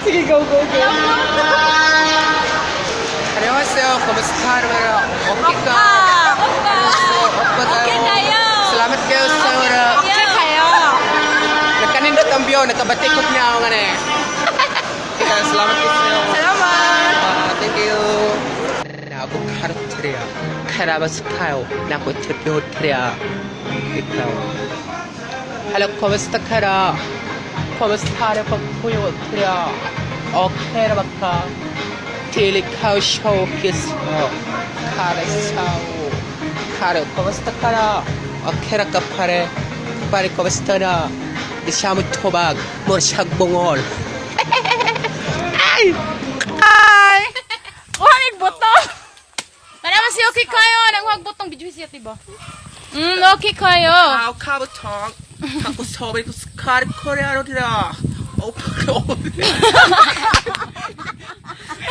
Sige, go, go, go. 안녕하세요. Kumusta? Okay ka? 오빠. Okay kayo. Salamat kayo sa ora. Okay kayo. Nagkanindot ang biyo, nakabatikot niya ako nga eh. Kaya salamat kayo sa Salamat! Ah, thank you. Nako 카르트리아 카라바스카요 나고 대표트리아 ikaw. Hello, kumusta ka na? Kumusta na pagpuyo triya? Okay na ba ka? Dili ka showcase mo. Kare sao. Kare, kumusta ka na? Okay ra ka pare. Pare, kumusta na? Di siya mo tubag. Mo siya bungol. Ay! Hi! Kuha buto! Para si okay kayo. Nang huwag butong video siya, diba? Okay kayo. 아우 카부터 갖고 서베 그 스카르 코리아로리라 오파로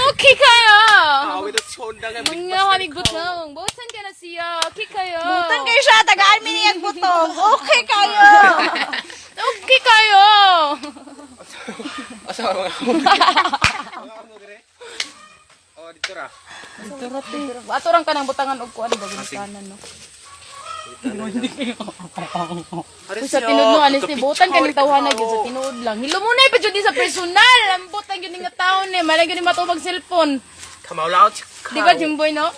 Okay kayo. 아위도 촌당에 Mga hamig butong. Butan ka na siya. Okay kayo. Butan kayo siya, tagaan mi niyang butong. Okay kayo! Okay kayo. asa mga Oh, dito ra. Ato rang kanang butangan og kuan ba ginikanan no. Uy, sa tinuod no alis ni butan kaning tawhana gyud sa tinuod lang. Hilo mo na pa jud ni sa personal. Ang butan gyud ni nga taon ni, malay gyud ni matubag cellphone. Kamaulaw. Di ba Jimboy no?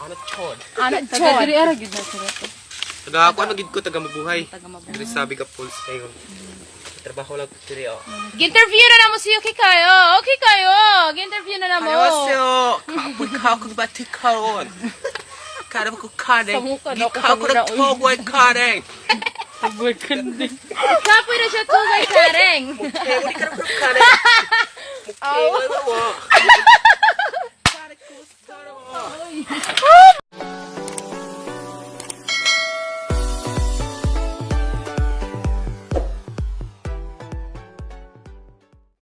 Ano chod? Ana chod. Diri ara gyud na sila. Taga ako ano gid ko taga mabuhay. Taga mabuhay. Diri sabi ka pulse ngayon. Trabaho lang ko diri oh. Gi-interview na namo si okay kayo. Okay kayo. Gi-interview na namo. 안녕하세요. 카푸 카쿠 바티카온. 카르고 카레. Sa muka na ako 카쿠라 kanina, oy. 토고의 카레. Kapoy na siya tugay kareng. 우리 카르고 카레. 뭐.